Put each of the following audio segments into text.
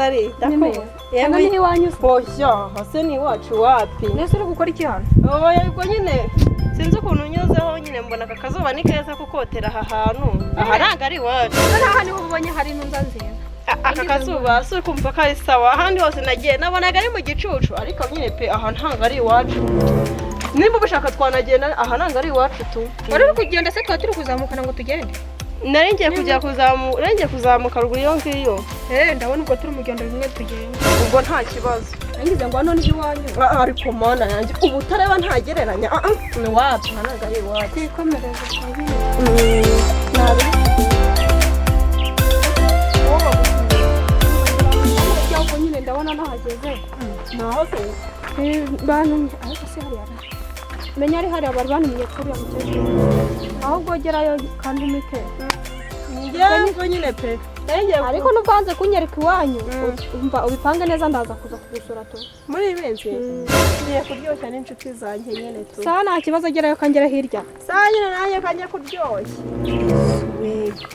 Sari. Ni meza. Yewe. Hano niho iwanyu se? Oya, hase ni iwacu wapi? Nese uri gukora iki hano? Oya, ubwo nyine sinzi ukuntu unyuzeho nyine mbona aka kazuba ni keza kukotera aha hantu. Aha ntabwo ari iwacu. Aha niho ubonye hari intunza nziza. Aka kazuba si ukumva ko ari sawa. Ahandi hose nagiye nabonaga ari mu gicucu, ariko nyine pe aha ntabwo ari iwacu. Nimba ubishaka twanagenda, aha ntabwo ari iwacu tu. Wari uri kugenda se, twari turi kuzamukana ngo tugende? Nari ngiye kujya kuzamuka, nari ngiye kuzamuka ruguru iyo ngiyo. Ndabona ubwo turi mu rugendo rumwe tugenda. Ubwo nta kibazo. Nangize ngo hano niho iwanyu. Ariko mana yanjye, ubu utareba ntagereranya. Ni iwacu, aha ntabwo ari iwacu. Twikomereze twagiye. Nabi. Ubwo nyine ndabona nahageze. Naho se? Bantumye ariko se hariya menya ari hariya bari bantumye kuri uriya mukecuru. Ahubwo gerayo kandi umite. Njyewe nyine pe. Nari ngiye Ariko nubwo wanze kunyereka iwanyu, umva ubipange neza, ndaza kuza kugusura tu. Muri iyi minsi ngiye kuryoshya n'inshuti zanjye nyine tu. Sawa, nta kibazo, gerayo kangera hirya. Sawa nyine, nanjye kanjye kuryoshya. Wego,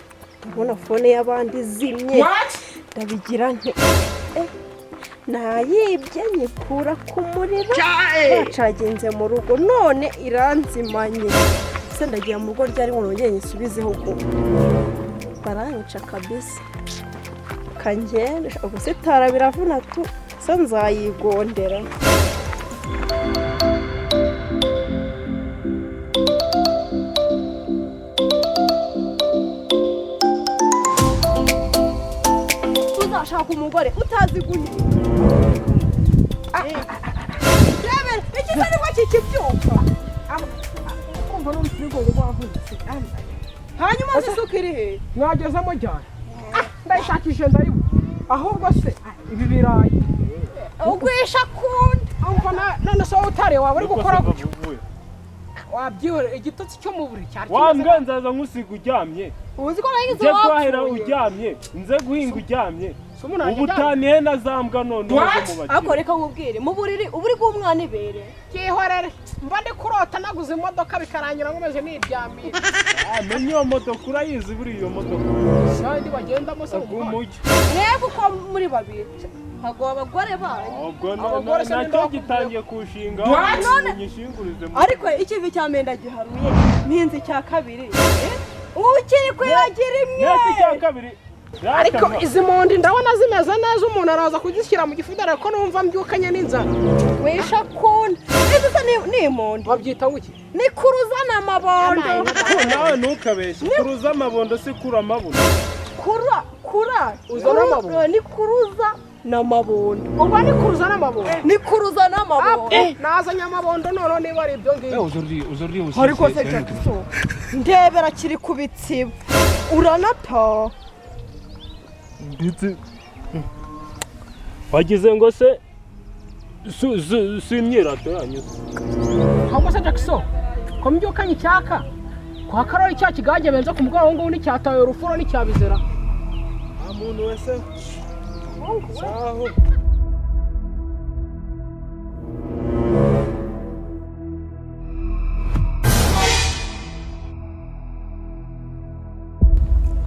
ndabona phone y'abandi izimye, ndabigira nte? Nayibye nyikura ku muriro bacaginze mu rugo, none iranzimanye. Se ndagira mu rugo ryari ngo nongere nyisubizeho? Ubwo baranyica kabisa. Kangende, ubusitara biravuna tu, se nzayigondera. Uzashaka umugore utazi guhinga. Rebera iki nibwo kikibyuka. Kumva n'umutirigongo wavunitse. Hanyuma se isuka iri he? Mwagezemo ryari? Ndayishakishije ndayibura. Ahubwo se ibi birayi Ugwisha kunda. Umva, none se wowe utariye waba uri gukora gutyo, wabyihorera igitotsi cyo mu buriri cyari Wa kimeze. mbwa, nzaza nkusiga uryamye. Uzi ko nagize Nze guhahira wapfuye. uryamye, nze guhinga uryamye. Se umuntu Ubu yajya utaniye na za mbwa none zo mu Ariko bakire. reka nkubwire, mu buriri uba uri guha ibere. Byihorere, mba ndi kurota naguze imodoka bikarangira nkomeje niryamiye. Menye iyo modoka urayizi buriya iyo modoka? Sandi bagendamo se mu muhanda? Bw'umujyi. Mwebwe uko muri babiri ntabwo abagore banyu. Ubwo Abagore se ninde nacyo wakubwiye? gitangiye kushinga nyishingurize mu Ariko ikivi cya mbere ndagiharuye, mpinze icya kabiri. Ukiri kwihagira imwe. Nese icya kabiri. Ariko izi mondi ndabona zimeze neza, umuntu araza kuzishyira mu gifu dore ko numva mbyukanye n'inzara. Wisha kunda, izi se ni imondo? Babyita ngo iki? Ni kuruzana amabondo. Nawe ntukabeshye, kuruza amabondo si kura amabuno. Kura kura. Uzana amabondo. Ni kuruza n'amabondo. Ubwo ni kuruza n'amabondo? Ni kuruza n'amabondo. Nazanye amabondo noneho niba ari ibyo ngibyo. Aujourd'hui, aujourd'hui aussi. Ariko se Jackson, ndebera kiri ku bitsibo, uranataha. Ndetse wagize ngo se si imyirato yanyu se? Ahubwo se Jackson, ko mbyukanye icyaka kwa Karoli, cya kigage benze ku mugoroba ngubu nticyataye urufuro nticyabizera? Nta muntu wese saho.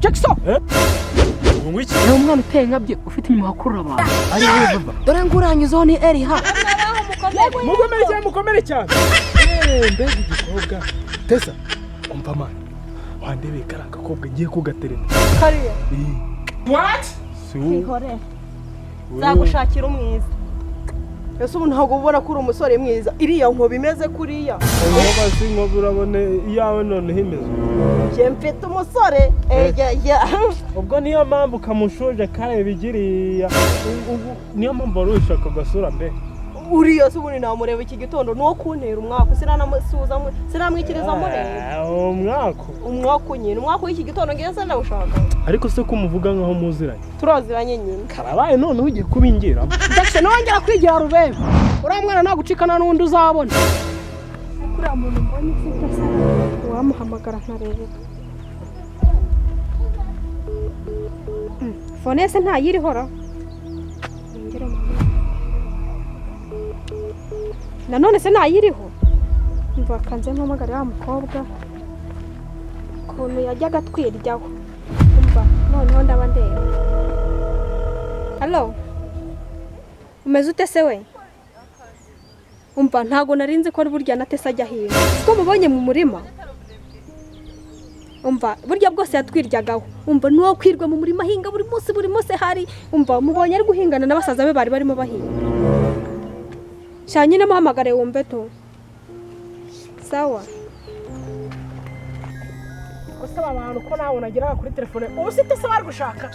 Jackson! Ngo iki? Reba umwana uteye nkabye, ufite inyuma hakurura abantu. Ari wowe baba. Dore nguranyuzeho ni Eriha. Mukomere cyane, mukomere cyane. Mbega igikobwa tesa, umva mani, wandebeye kariya gakobwa ngiye kugatereta. Kariya? Si wowe. Ihorere, nzagushakira umwiza. Ese ubu ntabwo ubona ko uri umusore mwiza, iriya nkoba imeze kuriya? Inkoba si inkoba, urabona iyawe noneho imeze. Njye mfite umusore ejya. Ubwo niyo mpamvu kamushuje kareba igiriya. Ubu niyo mpamvu wari wishaka agasura mbe. Uriya se ubundi namureba iki gitondo ni uwo kuntera umwaku, sinanamusuhuza, sinamwikiriza mureba. Umwaku? Umwaku nyine, umwaku w'iki gitondo ngiye se ndawushaka. Ariko se ko umuvuga nkaho muziranye? Turaziranye nyine. Karabaye, noneho ugiye kubingiramo. Jackson, nongera kwigira rubebe, uriya mwana nagucikana n'undi uzabona. Kuriya muntu mbonye ufite asa uwamuhamagara nkareba. Phone se ntayiriho ra? Nongere muhamagare. Nanone se ntayiriho? Mva kanze mpamagare wa mukobwa ukuntu yajyaga atwiryaho. Umva noneho ndaba ndeba. Hello. Umeze ute se we? Umva ntago narinzi ko burya na Tesa ajya ahinga. Siko mubonye mu murima? Umva burya bwose yatwiryagaho. Umva nuwo kwirwa mu murima ahinga buri munsi hari. Umva mubonye ari guhingana na basaza be bari barimo bahinga. Sha nyine muhamagare wumve to. Sawa. Gusaba abantu ko nawe nageraga kuri telefone ubu se Tesa bari gushaka.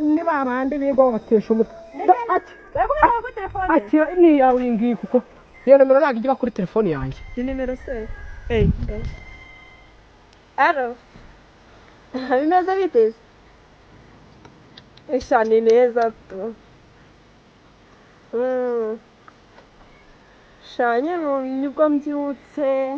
Ni ba bandi biga batesha umutwe. Ati ni yawe ngiyi kuko iyo nomero ntabwo ijya kuri telefone yanjye. Ni nimero se? Alo. Bimeze bite? Esha ni neza tu. Sha nibwo mbyutse.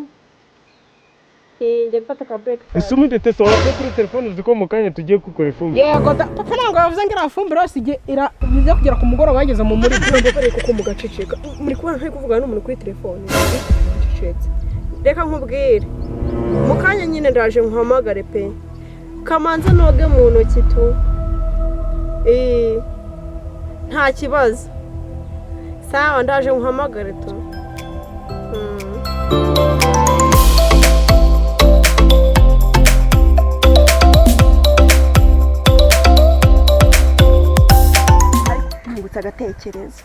Njye gufata ka breakfast. Ese ubundi Tesa waje kuri telefone uzi ko mu kanya tugiye gukora ifumbire? Yego da papa ntabwo yavuze ngo irafumbire yose igihe irabize kugera ku mugoroba yageze mu murima. Mbabarire kuko mugaceceka. Muri kubona ntari kuvugana n'umuntu kuri telefone. Mucecetse. Reka nkubwire. Mu kanya nyine ndaje nkuhamagare pe. Kamanza noge mu ntoki tu. Nta kibazo. Sawa ndaje nkuhamagare tu. Nungutse agatekerezo.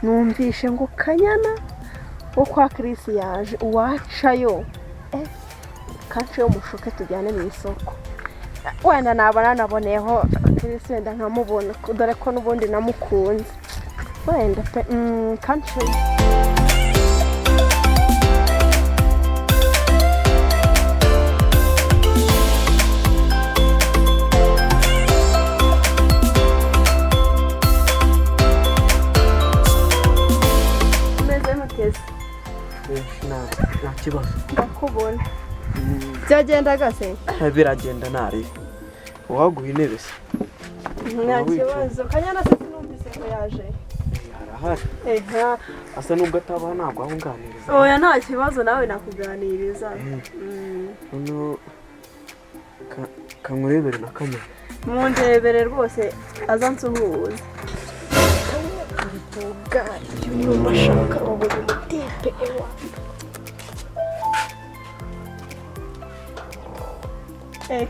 Numvishe ngo Kanyana wo kwa Chris yaje uwacayo. Kace mushuke tujyane mu isoko. Wenda naba nanaboneyeho Chris wenda nkamubona dore ko n'ubundi namukunze. Wenda pe kace. Meze muteze. Nta kibazo. Ndakubona. Byagendaga se? Biragenda ntari. Uwaguha intebe se? Nta kibazo. Kanyana se sinumvise ko yaje. Arahari. Asa nubwo ataba ntabwo ahunganiriza. Oya nta kibazo nawe nakuganiriza. Noneho kankurebere na Kanyana. Mundebere rwose aza nsuhuze. Kanyana niba ashaka wabonye umutipe ewa.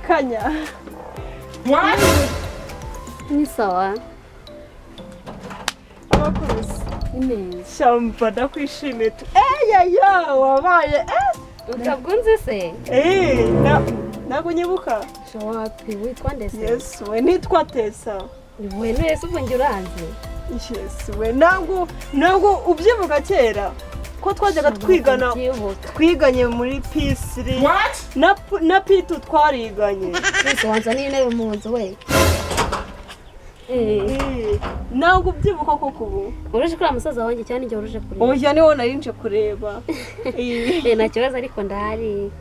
Kanya. Ni sawa. Abakurusi. Ni meza. Shamba ndakwishimiye tu. Yaya wabaye Utabwunze se? Ntabwo unyibuka? Wapi witwa nde se? Yesu we nitwa Tesa. We nese ubwo njye uranzi? Yesu we ntabwo ubyibuka kera ko twajyaga twigana twiganye muri P3 na P2 twariganye. Twese wanza n'intebe mu nzu we. Ntabwo ubyibuka koko ubu. Uruje kuri musaza wanjye cyane njye uruje kureba. Oya niwo narinje kureba. Nta kibazo ariko ndahari.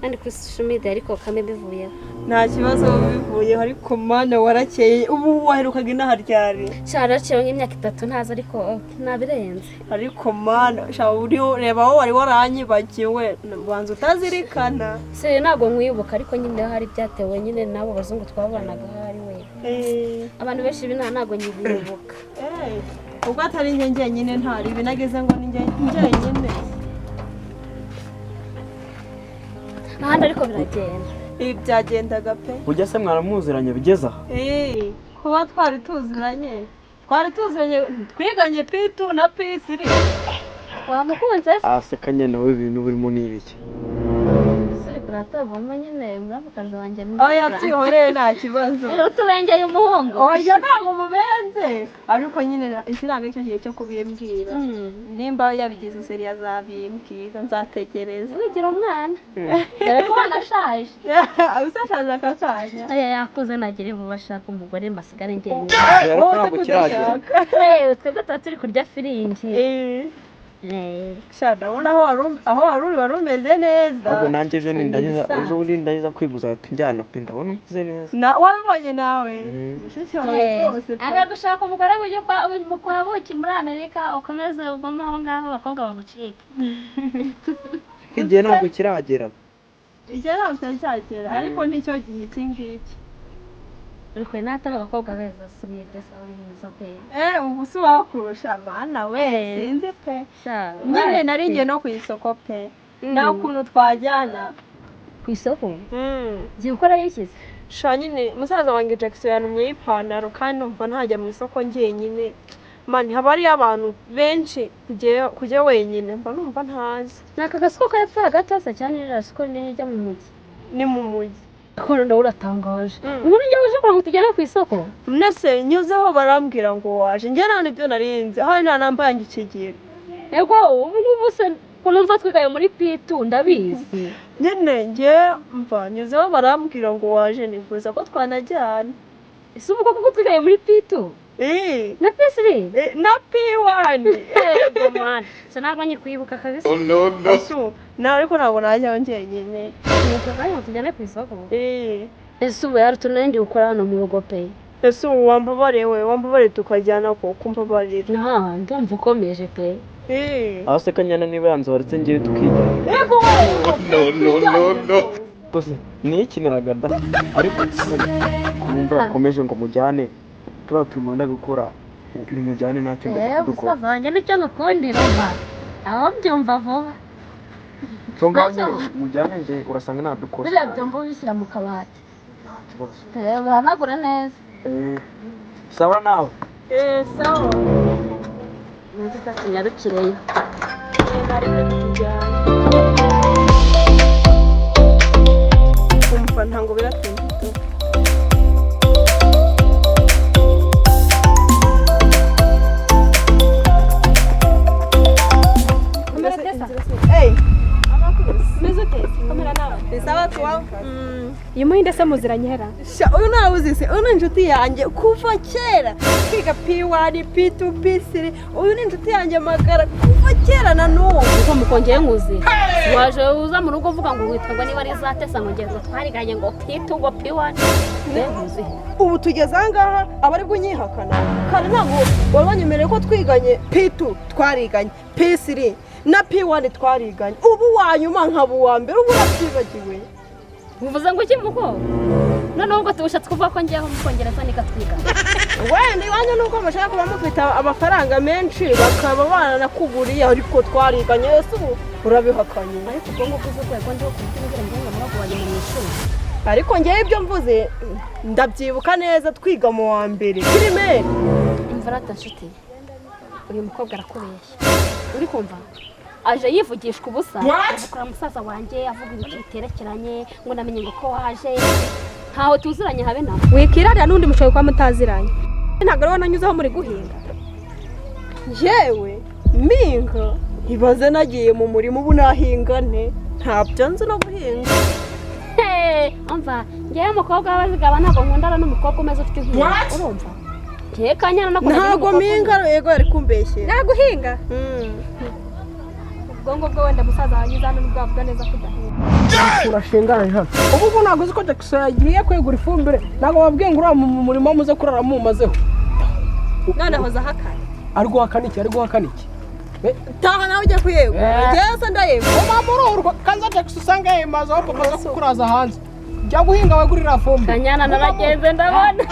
Kandi kuri social media ariko kame bivuyeho. Nta kibazo bivuyeho ariko mana warakeye ubu waherukaga inaha ryari? Cyaraciye nk'imyaka 3 ntazi ariko nabirenze. Ariko mana sha uri reba aho wari waranyibagiwe banza utazirikana. Se ntabwo nkwibuka ariko nyine hari byatewe nyine nabo bazungu twabanaga hari we. Abantu benshi ibi ntabwo nyibibuka. Ubwo atari njye njyenyine ntari ibi nageze ngo ni njye njyenyine. Ahandi ariko biragenda. Ibi byagendaga pe. Ujya se mwaramuziranye bigeze aha? Kuba twari tuziranye. Twari tuziranye twiganye P2 na P3. Wamukunze se? Aseka nyine wowe ibintu burimo ni ibiki? Kuratavamo nyine muramukazi wanjye. Oya tuyihoreye nta kibazo. Uturengeye umuhungu. Oya ntabwo mubenze. Ariko nyine iki ntabwo aricyo gihe cyo kubimbwira. Nimba yabigize seri azabimbwira nzategereza. Wigira umwana. Dore ko wanashaje. Usashaje akakanya. Oya yakuze nagire vuba ashaka umugore mbasigare njyenyine. Ntabwo kiragera. Twebwe tuba turi kurya firingi. Sha ndabona aho wari uri wari umeze neza. Ahubwo nanjye ejo nindagiza kwiguza njyana pe ndabona umeze neza. Wabibonye nawe? Aga gushaka umugore ujye kwa buki muri Amerika ukomeze ugume aho ngaho abakobwa bagucike. Igihe ntabwo kiragera. Igihe ntabwo cyari cyagera ariko nicyo gihe iki ngiki. Uri kure n'atari abakobwa beza subiye ndetse uri mwiza pe. Ubu si wakurusha mana we, sinzi pe. Nyine nari ngiye no ku isoko pe, nta kuntu twajyana ku isoko. Ngiye gukora iki? Sha nyine musaza wanjye Jackson yantumye ipantaro, kandi numva ntajya mu isoko njyenyine. Mani haba hariyo abantu benshi, kujya wenyine mba numva ntazi. Ni aka gasoko kepfo hagati hasa cyane, ririya soko rinini ryo mu mujyi. Ni mu mujyi. Ko ndabona uratangaje. Ubu njye uje kugira ngo tugere ku isoko. Ndetse nyuzeho barambwira ngo waje, njye nta nibyo narinzi, aho nta namba yanjye ikigira. Ego ubu ngubu se ko numva twigaye muri P2 ndabizi. Nyine njye mva nyuzeho barambwira ngo waje, nifuza ko twanajyana. Ese ubu koko twigaye muri P2? Na P3? Na P1. Ego man. So ntabwo nyikwibuka kabisa. Oh no no. Nawe ariko ntabwo najyayo njyenyine. Nuko tujyane ku isoko. Ese ubu yari tunandi gukora hano mu rugo pe. Ese ubu wambabariye we, wambabariye tukajyana koko mbabarira. Nta ndumva ukomeje pe. Aho se Kanyana niba yanze waretse ngewe tukijyana. Ego we. No no no no. Rwose niyikiniraga da, ariko kumva bakomeje ngo mujyane tuba turimo gukora nimujyane ntacyo dukora. Musaza wanjye nicyo ngukundira mba aho mbyumva vuba. So ngaho mujyane nje urasanga ntabikora. Biriya byombo ubishyira mu kabati. Uranagura neza. Sawa nawe. Sawa. Nziza tunyarukireyo. Umva ntango biratinda. Komera Tesa. Hey. Umeze ute? Komera nawe. Ni sawa tuwa. Uyu muhinde se muziranye hera? Sha uyu nawe uzi se, uyu ni inshuti yanjye kuva kera. Twiga P1, P2, P3. Uyu ni inshuti yanjye magara kuva kera na n'ubu. Uko mukongeye nkuzi. Waje uza mu rugo uvuga ngo witwa ngo niba ari za Tesa ngo ngenzo twariganye ngo P2 ngo P1. Nkuzi. Ubu tugeze aha ngaha aba ari bwo unyihakana. Kandi ntabwo wari wanyemereye ko twiganye P2 twariganye, P3 na P1 twariganye. Ubu wanyuma nkaba uwa mbere, ubu urabyibagiwe. Uvuze ngo iki muko? Noneho ubwo tubushatse kuvuga ko ngiye aho mu Kongereza nikatwiga. Wenda iwanyu nuko mushaka kuba mufite amafaranga menshi bakaba baranakuburiye, ariko twariganye ese ubu urabihakanye. Ariko ubwo ngubwo uzi urwego ndiho ku buryo ngira ngo ngo wajye mu ishuri. Ariko ngewe ibyo mvuze ndabyibuka neza, twiga mu wa mbere primaire. Imvura nshuti, uyu mukobwa arakubeshya. Uri kumva? Aje yivugishwa ubusa. Akora musaza wanjye avuga ibintu biterekeranye ngo namenye ngo ko waje. Ntaho tuziranye habe na. Wikirarira n'undi mushoboye kuba mutaziranye. Ntabwo ari nanyuzeho muri guhinga. Yewe mpinga ibaze nagiye mu murima ubu nahinga nte, ntabyo nzi no guhinga. Umva ngewe umukobwa w'abazigaba ntabwo nkundana n'umukobwa umeze ufite inkunga. Urumva? Ngewe Kanyana nakundana Ntabwo mpinga yego yari kumbeshyera. Naguhinga? Ubwongo bwe wenda musaza wanyuze hano nibwo wavuga neza ko udahinga. Urashingana hano. Ubu ubu ntabwo uzi ko Jackson yagiye kwegura ifumbire, ntabwo babwiye ngo uriya mu murima muze kurara mumazeho. None ahoza ahakana. Ari guhakana iki? Ari guhakana iki? Taha nawe ujye kuyegura. Njyewe se ndayegura. Mama ururwa kanza Jackson usanga yemaza aho papa aza kukuraza hanze. Jya guhinga wegurira fumbire. Kanyana naragenze ndabona.